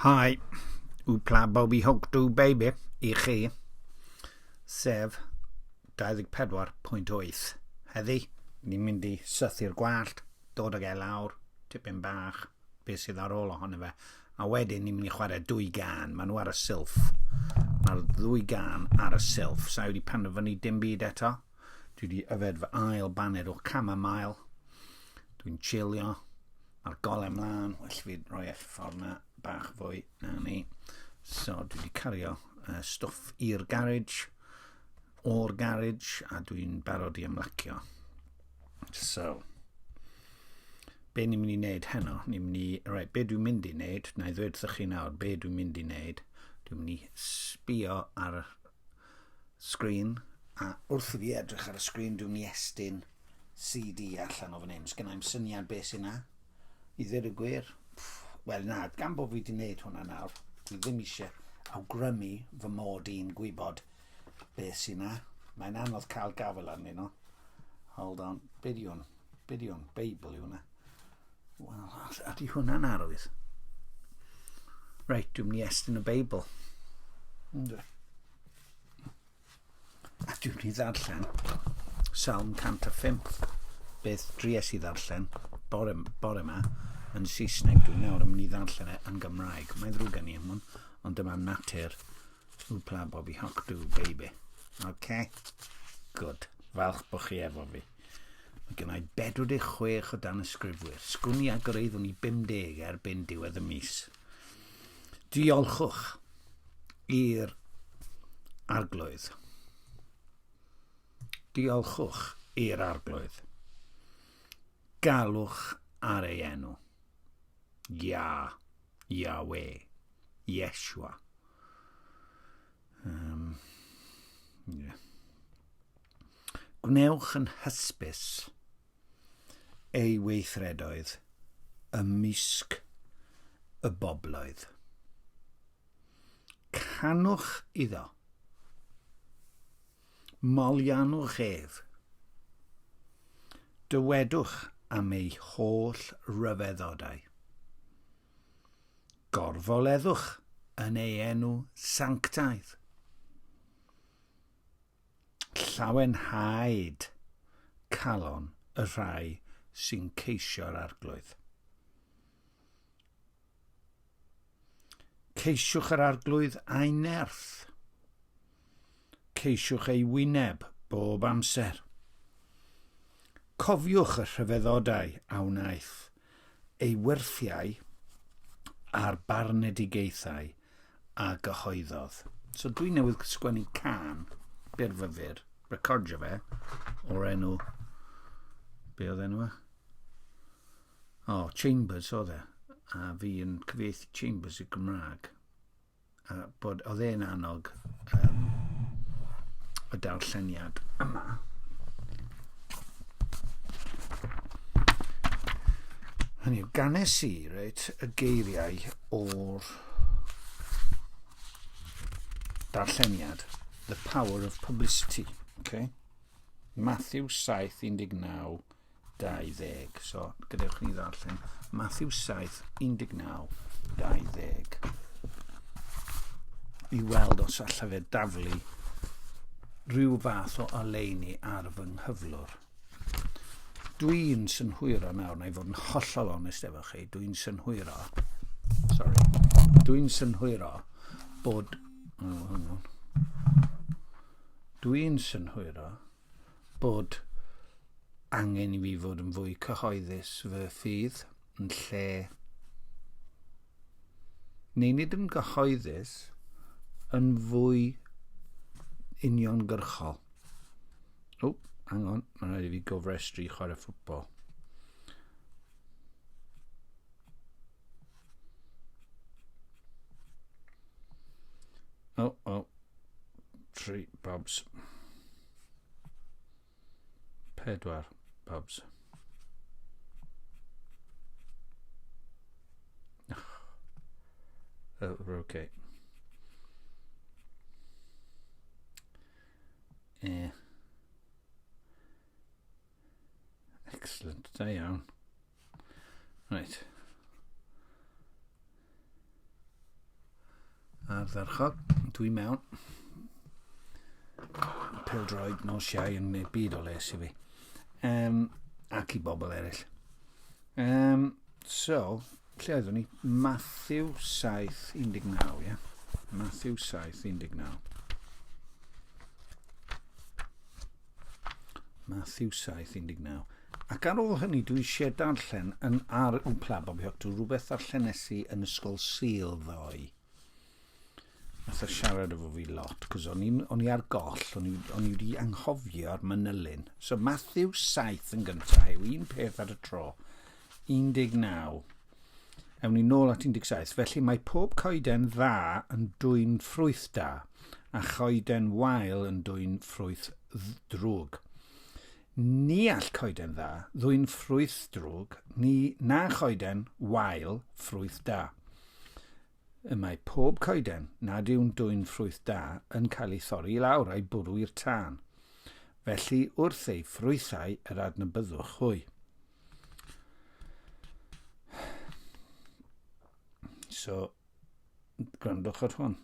Hi, Wpla Bobby Hook Do Baby i chi, sef 24.8. Heddi, ni'n mynd i sythu'r gwallt, dod ag e lawr, tipyn bach, beth sydd ar ôl ohono fe. A wedyn ni'n mynd i chwarae dwy gan, maen nhw ar y silff. Mae'r ddwy gan ar y silff. Sa i wedi penderfynu dim byd eto. Dwi wedi yfed fy ail baned o chamomile. Dwi'n chillio. Mae'r golau mlaen. Well fi roi e ffordd na bach fwy na ni. So dwi wedi cario stwff i'r garage, o'r garage, a dwi'n barod i ymlacio. So, be ni'n mynd i wneud heno? Ni'n mynd i, right, be dwi'n mynd i wneud, na i ddweud wrthych chi nawr, be dwi'n mynd i wneud, dwi'n mynd i sbio ar y sgrin, a wrth i fi edrych ar y sgrin, dwi'n mynd i estyn CD allan o fan hyn. Sgynna i'm syniad beth sy'n na. I ddweud y gwir, wel na, gan bod fi wedi gwneud hwnna nawr, dwi ddim eisiau awgrymu fy mod i'n gwybod beth sy'n na. Mae'n anodd cael gafael arnyn nhw. Hold on, be di hwn? Be di hwn? Beibl yw hwnna. Wel, ydy hwnna'n arwydd? Reit, dwi'n mynd i estyn y Beibl. Yndw. A dwi'n mynd i ddarllen Salm 105. Beth dries i ddarllen bore, bore yma yn Saesneg. Dwi'n nawr yn mynd i ddarllen e yn Gymraeg. Mae'n ddrwg gen i am hwn, ond dyma natur Wpla Bobby Hock Do Baby. OK? Good. Falch bod chi efo fi. Mae gen i 46 o danysgrifwyr. Sgwn i a gyraeddwn i 50 erbyn diwedd y mis. Diolchwch i'r arglwydd. Diolchwch i'r arglwydd. Galwch ar ei enw. Ia, Yahweh, Yeshua. Um, yeah. Gwnewch yn hysbys ei weithredoedd ymysg y bobloedd. Canwch iddo. Moliannwch ef. Dywedwch am ei holl ryfeddodau. Gorfoleddwch yn ei enw sanctaidd. Llawenhaed calon y rhai sy'n ceisio'r arglwydd. Ceisiwch yr arglwydd a'i nerth. Ceisiwch ei wyneb bob amser. Cofiwch y rhyfeddodau a wnaeth, ei wyrthiau a'r barnedigaethau a gyhoeddodd. So dwi newydd sgwennu can byrfyfyr, recordio fe, o'r enw... Be oedd enw e? O, oh, Chambers oedd e. A fi yn cyfieithu Chambers i Gymraeg. A bod, oedd e'n annog um, y darlleniad yma. Hynny yw, ganes i, reit, y geiriau o'r darlleniad The Power of Publicity. Okay? Matthew 7, 19, 20. So, gadewch ni ddarllen Matthew 7, 19, 20. I weld os allai fe daflu rhyw fath o oleuni ar fy nghyflwr. Dwi'n synhwyro nawr, na i fod yn hollol onest efo chi, dwi'n synhwyro, sorry, dwi'n synhwyro bod, oh, hang on, dwi'n synhwyro bod angen i fi fod yn fwy cyhoeddus fy ffydd yn lle neu nid yn gyhoeddus yn fwy uniongyrchol. O, oh, hang on, mae'n rhaid i fi gofrestru i chwarae ffwtbol. O, oh, o, oh. Tri bobs. Pedwar bobs. Oh, we're okay. Yeah. Excellent, da iawn. Right. Ardderchog. Dwi mewn. Pêl-droed nos Iau yn gwneud byd o les i fi. Um, ac i bobl eraill. Um, so, lle oeddwn ni? Matthew 7, 19, ie? Yeah? Matthew 7, 19. Matthew 7, 19. Ac ar ôl hynny, dwi eisiau darllen yn ar Wpla, Bobby Hoctw, rhywbeth ddarllenes i yn Ysgol Sul ddoe. Nath o siarad efo fi lot, cos o'n i, o'n i ar goll, o'n i, o'n i wedi anghofio'r manylyn. So Matthew 7 yn gyntaf, yw un peth ar y tro. 19. Ewn ni nôl at 17. Felly mae pob coeden dda yn dwyn ffrwyth da, a choeden wael yn dwyn ffrwyth drwg. Ni all coeden dda ddwyn ffrwyth drwg, ni na choeden wael ffrwyth da. Y mae pob coeden nad yw'n dwyn ffrwyth da yn cael ei thorri i lawr a'i bwrw i'r tân. Felly wrth ei ffrwythau yr adnabyddwch hwy. So, gwrandwch ar hwn.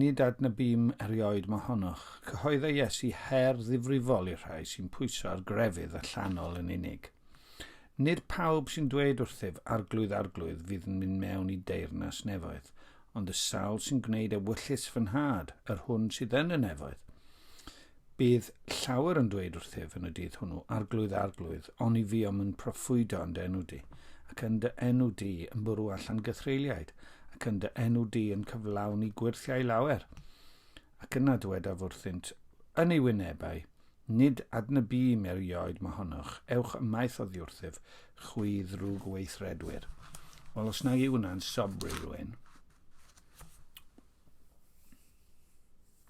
Nid adnabûm erioed mohonoch. Cyhoedda Iesu her ddifrifol i'r rhai sy'n pwyso ar grefydd allanol yn unig. Nid pawb sy'n dweud wrthyf, Arglwydd, Arglwydd, fydd yn mynd mewn i deyrnas nefoedd, ond y sawl sy'n gwneud ewyllys fy nhad, yr hwn sydd yn y nefoedd. Bydd llawer yn dweud wrthyf yn y dydd hwnnw, Arglwydd, Arglwydd, oni fuom yn proffwydo yn dy enw di, ac yn dy enw di yn bwrw allan gythreuliaid, ac yn dy enw di yn cyflawni gwyrthiau lawer? Ac yna dywedaf wrthynt, yn ei wynebau, Nid adnabûm erioed mohonoch, ewch ymaith oddi wrthyf, chwi ddrwgweithredwyr. Wel, os nag yw hwnna'n sobri rhywun,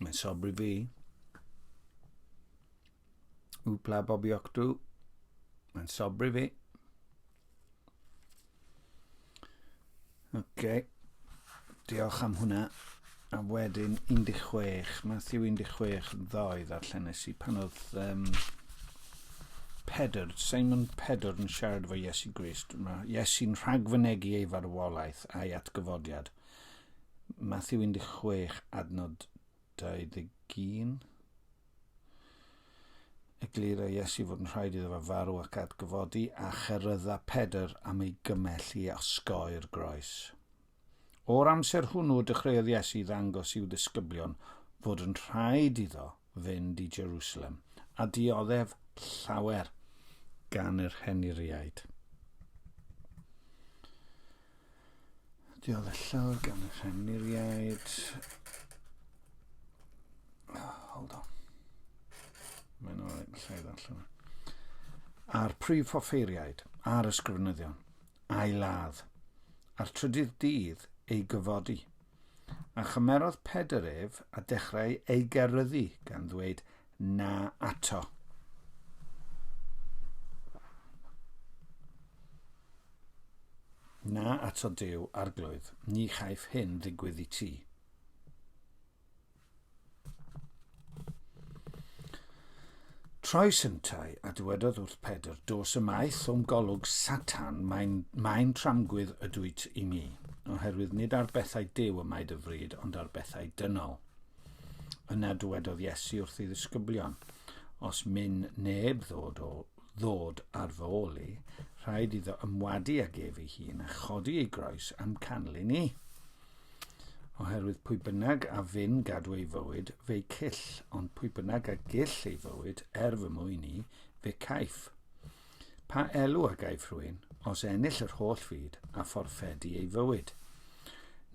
Mae'n sobri fi. Wpla Bobby Octw. Mae'n sobri fi. Oce. Okay. Diolch am hwnna. A wedyn 16, Matthew 16 ddoe ddarllenes i pan oedd um, Pedr, Simon Pedr yn siarad efo Iesu Grist. Mae Iesu'n rhagfynegi ei farwolaeth a'i atgyfodiad. Matthew 16, adnod 21. Eglura Iesu fod yn rhaid iddo fe farw ac atgyfodi, a cherydda Pedr am ei gymell i osgoi'r groes. O'r amser hwnnw dechreuodd Iesu ddangos i'w ddisgyblion fod yn rhaid iddo fynd i Jerusalem a dioddef llawer gan yr henuriaid. Dioddef llawer gan yr henuriaid. Oh, hold on. Mae'n o'r lle ddarllen. A'r prif offeiriaid, a'r ysgrifenyddion, a'i ladd, a'r trydydd dydd ei gyfodi. A chymerodd Pedr ef a dechrau ei geryddu, gan ddweud, Na ato. Na ato Duw, Arglwydd, ni chaiff hyn ddigwydd i ti. Troes yntau a dywedodd wrth Pedr, Dos ymaith o'm golwg, Satan, mae'n mae'n tramgwydd ydwyt i mi, oherwydd nid ar bethau Duw y mae dy fryd, ond ar bethau dynol. Yna dywedodd Iesu wrth ei ddisgyblion, Os myn neb ddod o ddod ar fy ôl i, rhaid iddo ymwadu ag ef ei hun a chodi ei groes a'm canlyn i. Oherwydd pwy bynnag a fyn gadw ei fywyd, fe'i cyll, ond pwy bynnag a gyll ei fywyd, er fy mwyn i, fe caiff. Pa elw a gaiff rhywun, os ennill yr holl fyd a fforffedu ei fywyd?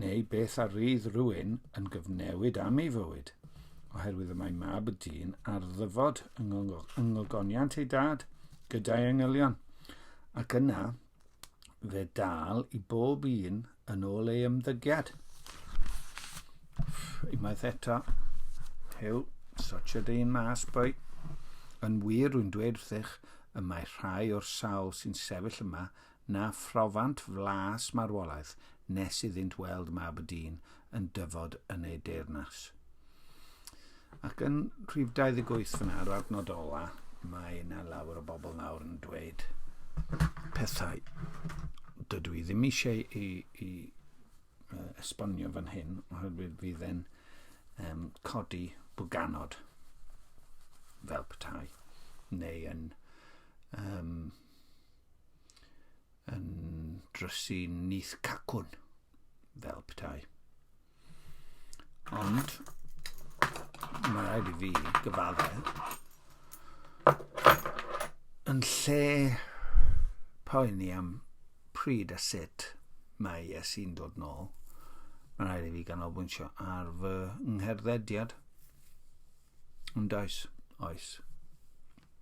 Neu beth a rydd rhywun yn gyfnewid am ei fywyd? Oherwydd y mae mab y dyn ar ddyfod yng ngogoniant ei dad, gyda'i angylion. Ac yna, fe dal i bob un yn ôl ei ymddygiad. Unwaith eto, Huw, sortio dy un mas, boi. Yn wir, rwy'n dweud wrthych, y mae rhai o'r sawl sy'n sefyll yma na phrofant flas marwolaeth nes iddynt weld Mab y Dyn yn dyfod yn ei deyrnas. Ac yn rhif 28 fyna, yr adnod ola, mae yna lawer o bobl nawr yn dweud pethau. Dydw i ddim eisiau i, i esbonio fan hyn, oherwydd fydd e'n um, codi bwganod fel petai, neu yn, um, yn drysu nyth cacwn fel petai. Ond, mae rhaid i fi gyfadde, yn lle poeni am pryd a sut mae Iesu'n dod nôl, mae rhaid i fi ganolbwyntio ar fy ngherddediad. Ond oes, oes.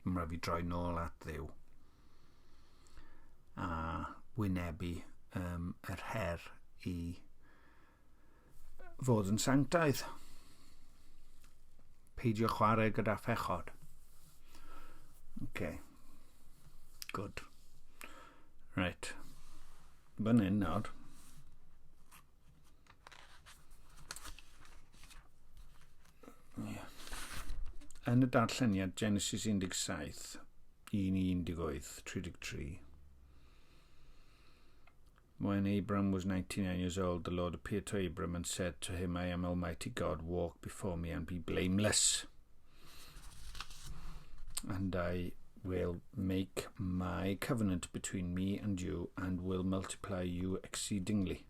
Mae rhaid fi droi nôl at Dduw a wynebu um, yr her i fod yn sanctaidd. Peidio chwarae gyda phechod. Okay. Good. Right. Fan hyn nawr. Yeah. Yn y darlleniad Genesis 17, 1 18, 33, When Abram was 99 years old, the Lord appeared to Abram and said to him, I am Almighty God, walk before me and be blameless. And I will make my covenant between me and you and will multiply you exceedingly.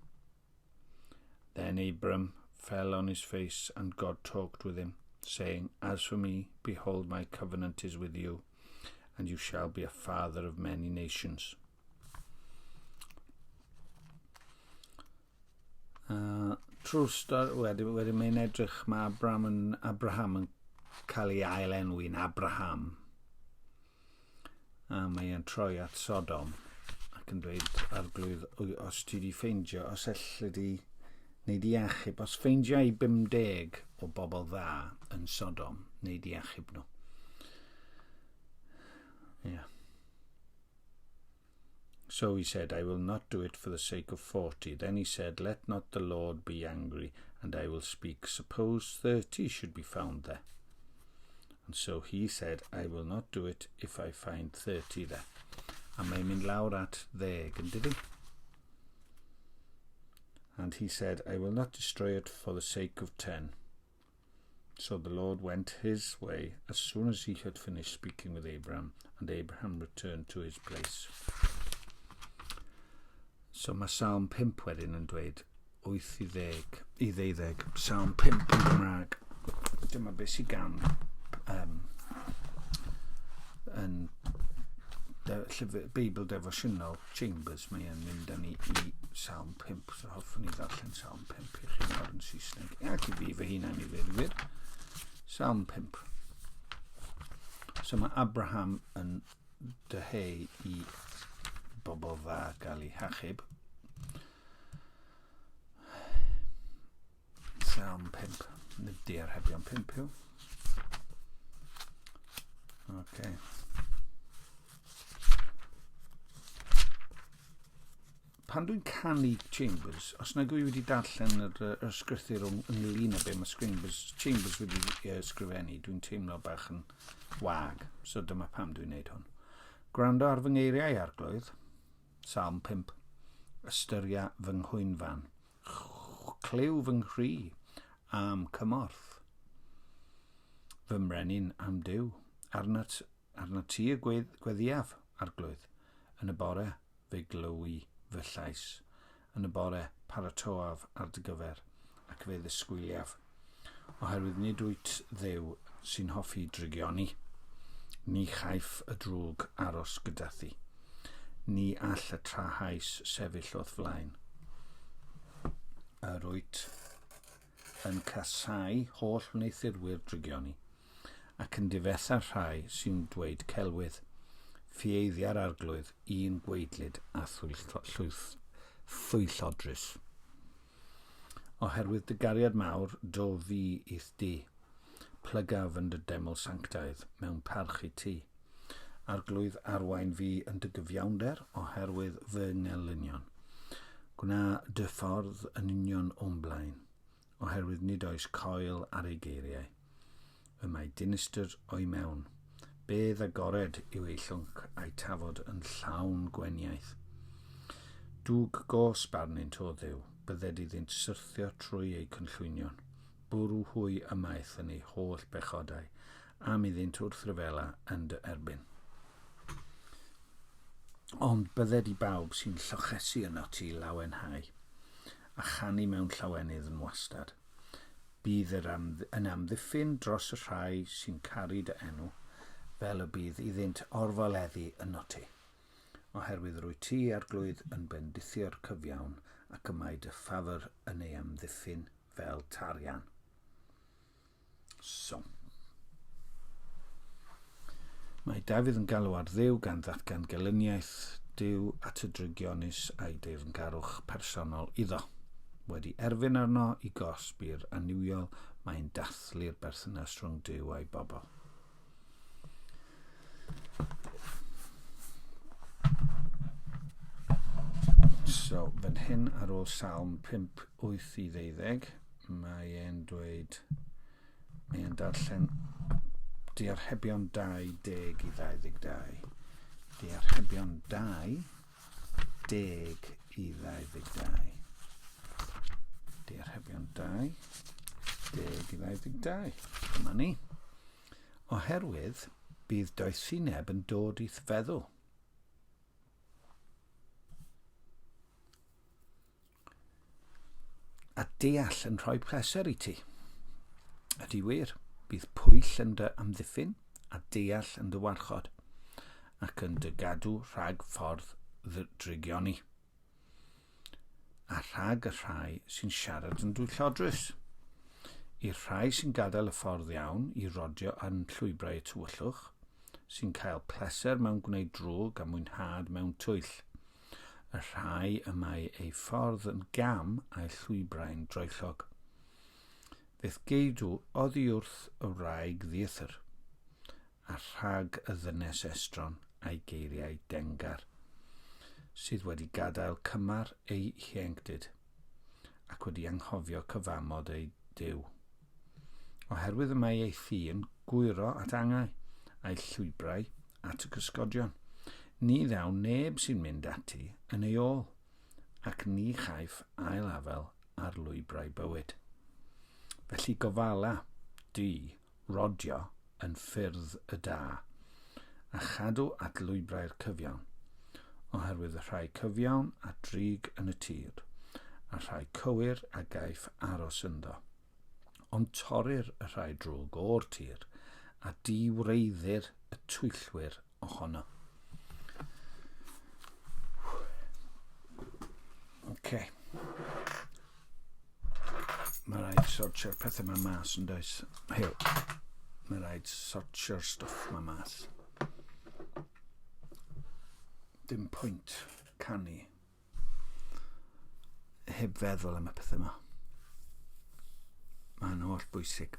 Then Abram fell on his face, and God talked with him, saying, As for me, behold, my covenant is with you, and you shall be a father of many nations. Trwy'r stori, wedyn, wedyn mae'n edrych, mae Abraham yn, Abraham yn cael ei ail enwi'n Abraham. A mae e'n troi at Sodom ac yn dweud, arglwydd, os ti di ffeindio, os elli di neu di achub, os ffeindio i 50 o bobl dda yn Sodom, neu di achub nhw. Ie. Yeah. So he said, I will not do it for the sake of 40. Then he said, Let not the Lord be angry, and I will speak. Suppose 30 should be found there. And so he said, I will not do it if I find 30 there. A mae'n mynd lawr at ddeg, yn dydi? And he said, I will not destroy it for the sake of 10. So the Lord went his way as soon as he had finished speaking with Abraham, and Abraham returned to his place. So mae Salm 5 wedyn yn dweud 8 i 10, i 12, Salm 5 yn Gymraeg. Dyma beth sydd gan um, yn de, llyfr, Beibl Defosiynol Chambers, mae e'n mynd â ni i Salm 5. So hoffwn i ddarllen Salm 5 i chi nawr yn Saesneg. Ac i fi fy hunan i ddweud y gwir. Salm 5. So mae Abraham yn dyheu i bobl dda gael eu hachub. Salm 5. Nid diarhebion 5 yw. Okay. Pan dwi'n canu Chambers, os nag wyf wedi darllen yr, yr ysgrythur ynglyn â be mae Chambers, Chambers wedi ysgrifennu, dwi'n teimlo bach yn wag. So dyma pam dwi'n neud hwn. Gwrando ar fy ngeiriau, arglwydd. Salm 5. Ystyria fy nghwynfan. Clyw fy nghri am cymorth. Fy mrenin am Duw. Arnat, arnat ti y gwedd, gweddiaf, arglwydd. Yn y bore fe glywi fy llais. Yn y bore paratoaf ar dy gyfer, ac fe ddisgwyliaf. Oherwydd nid wyt Dduw sy'n hoffi drygioni. Ni chaiff y drwg aros gyda thi. Ni all y trahaus sefyll o'th flaen. Yr wyt yn casáu holl wneuthurwyr drygioni, ac yn difetha'r rhai sy'n dweud celwydd. Ffieiddia'r arglwydd un gwaedlyd a thwyllodrus. Oherwydd dy gariad mawr, do fi i'th di. Plygaf yn dy deml sanctaidd, mewn parch i ti. Arglwydd, arwain fi yn dy gyfiawnder, oherwydd fy ngelynion. Gwna dy ffordd yn union o'm blaen, oherwydd nid oes coel ar ei geiriau. Y mae dinistr o'i mewn. Bedd agored yw ei llwnc a'i tafod yn llawn gweniaith. Dwg gosb arnynt, o Dduw, bydded iddynt syrthio trwy eu cynllwynion, bwrw hwy ymaith yn eu holl bechodau, am iddynt wrthryfela yn dy erbyn. Ond bydded i bawb sy'n llochesu yno ti lawenhau, a chanu mewn llawenydd yn wastad. Bydd yr yn amddiffyn dros y rhai sy'n caru dy enw, fel y bydd iddynt orfoleddu ynot ti. Oherwydd rwyt ti, Arglwydd, yn bendithio'r cyfiawn, ac y mae dy ffafr yn ei amddiffyn fel tarian. So. Mae Dafydd yn galw ar Dduw gan ddatgan gelyniaeth Duw at y drygionus a'i deyrngarwch personol iddo. Wedi erfyn arno i gosbi'r annuwiol, mae'n dathlu'r berthynas rhwng Duw a'i bobl. So, fan hyn ar ôl Salm 5, 8 i 12, mae e'n dweud, mae e'n darllen diarhebion 2, 10 i 22. Diarhebion 2, 10 i 22. Diarhebion 2, 10 i 22. Dyma ni. Oherwydd bydd doethineb yn dod i'th feddwl. A deall yn rhoi pleser i ti. Ydy wir, bydd pwyll yn dy amddiffyn a deall yn dy warchod, ac yn dy gadw rhag ffordd ddrygioni, a rhag y rhai sy'n siarad yn dwyllodrus. I'r rhai sy'n gadael y ffordd iawn i rodio yn llwybrau y tywyllwch, sy'n cael pleser mewn gwneud drwg a mwynhad mewn twyll, y rhai y mae eu ffordd yn gam a'u llwybrau'n droellog. Fe'th geidw oddi wrth y wraig ddieithr, a rhag y ddynes estron a'i geiriau dengar, sydd wedi gadael cymar ei hieuenctid, ac wedi anghofio cyfamod ei Duw. Oherwydd y mae ei thŷ yn gwyro at angau, a'i llwybrau at y cysgodion. Ni ddaw neb sy'n mynd ati yn ei ôl, ac ni chaiff ail afael ar lwybrau bywyd. Felly gofala, di, rodio yn ffyrdd y da, a chadw at lwybrau'r cyfiawn, oherwydd y rhai cyfiawn a drig yn y tir, a'r rhai cywir a gaiff aros ynddo. Ond torrir y rhai drwg o'r tir, a di-wreiddir y twyllwyr ohono. Okay. Mae rhaid sortio'r pethau yma mas yn does. Hew. Mae rhaid sortio'r stwff yma mas. Dim pwynt canu heb feddwl am y pethau yma. Mae'n holl bwysig.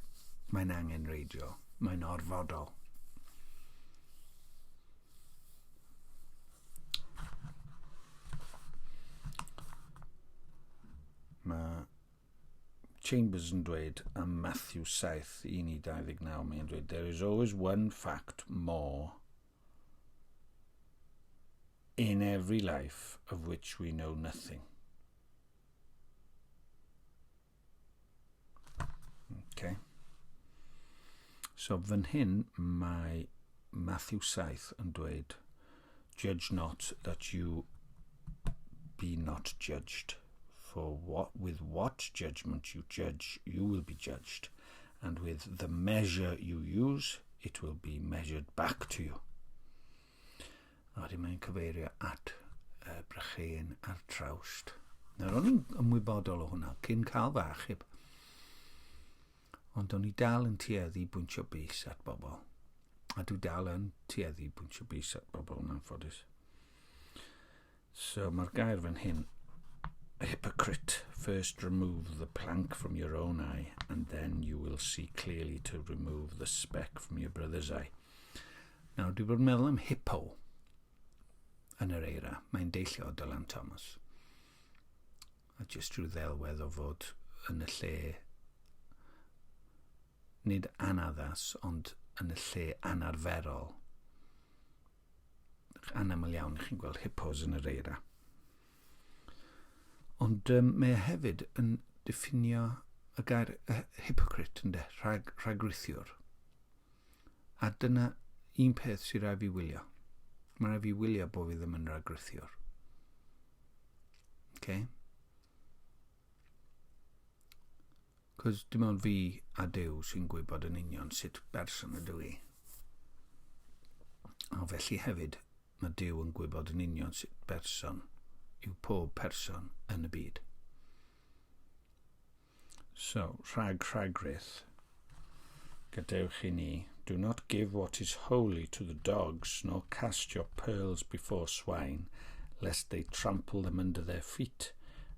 Mae'n angenrheidiol. Mae'n orfodol. Mae Chambers yn dweud am Matthew 7, 1 i 29, mae'n dweud, There is always one fact more in every life of which we know nothing. Okay. So fan hyn mae Matthew 7 yn dweud Judge not that you be not judged. For what, with what judgment you judge, you will be judged. And with the measure you use, it will be measured back to you. A wedyn mae'n cyfeirio at y brycheuyn a'r trawst. Nawr, o'n i'n ymwybodol o hwnna cyn cael fy achub. Ond o'n i dal yn tueddu bwyntio bys at bobl. A dwi dal yn tueddu bwyntio bys at bobl yn anffodus. So mae'r gair fan hyn, hypocrite, first remove the plank from your own eye and then you will see clearly to remove the speck from your brother's eye. Nawr, dwi bod yn meddwl am hippo yn yr eira. Mae'n deillio o Dylan Thomas. A jyst rhyw ddelwedd o fod yn y lle nid anaddas, ond yn y lle anarferol. Anaml iawn chi'n gweld hippos yn yr eira. Ond um, mae e hefyd yn diffinio y gair uh, hypocrite, ynddo, rhag, rhagrithiwr. A dyna un peth sy'n rhaid fi wylio. Mae rhaid fi wylio bod fi ddim yn rhagrithiwr. Okay? Cos dim ond fi a Duw sy'n gwybod yn union sut berson ydw i. A felly hefyd, mae Duw yn gwybod yn union sut berson yw pob person yn y byd. So, rhag rhagrith, gadewch i ni, do not give what is holy to the dogs, nor cast your pearls before swine, lest they trample them under their feet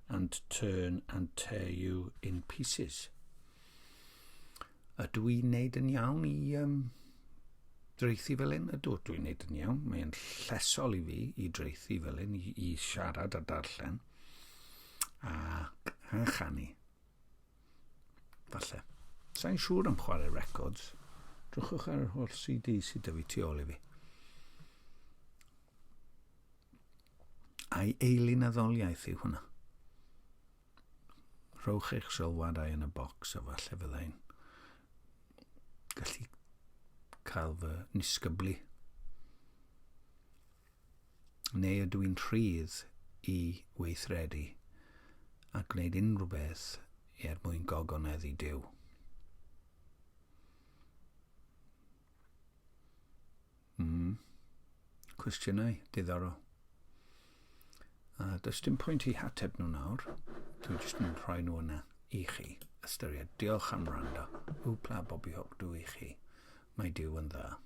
and turn and tear you in pieces. Ydw i'n neud yn iawn i um, draethu fel hyn? Ydw, dwi'n neud yn iawn. Mae'n llesol i fi i draethu fel hyn, i, i siarad a darllen a, a chanu. Falle. Sa'n siŵr am chwarae records. Drychwch ar yr holl CD sydd 'da fi tu ôl i fi. Ai eilunaddoliaeth yw hwnna? Rhowch eich sylwadau yn y bocs a falle fyddai'n gallu cael fy nisgyblu. Neu ydw i'n rhydd i weithredu a gwneud unrhyw beth er mwyn gogoneddu Duw? Mm. Cwestiynau diddorol. A does dim pwynt i hateb nhw nawr. Dwi jyst yn rhoi nhw yna i chi ystyried. Diolch am wrando. Wpla Bobby Hop dw i chi. Mae Duw yn dda.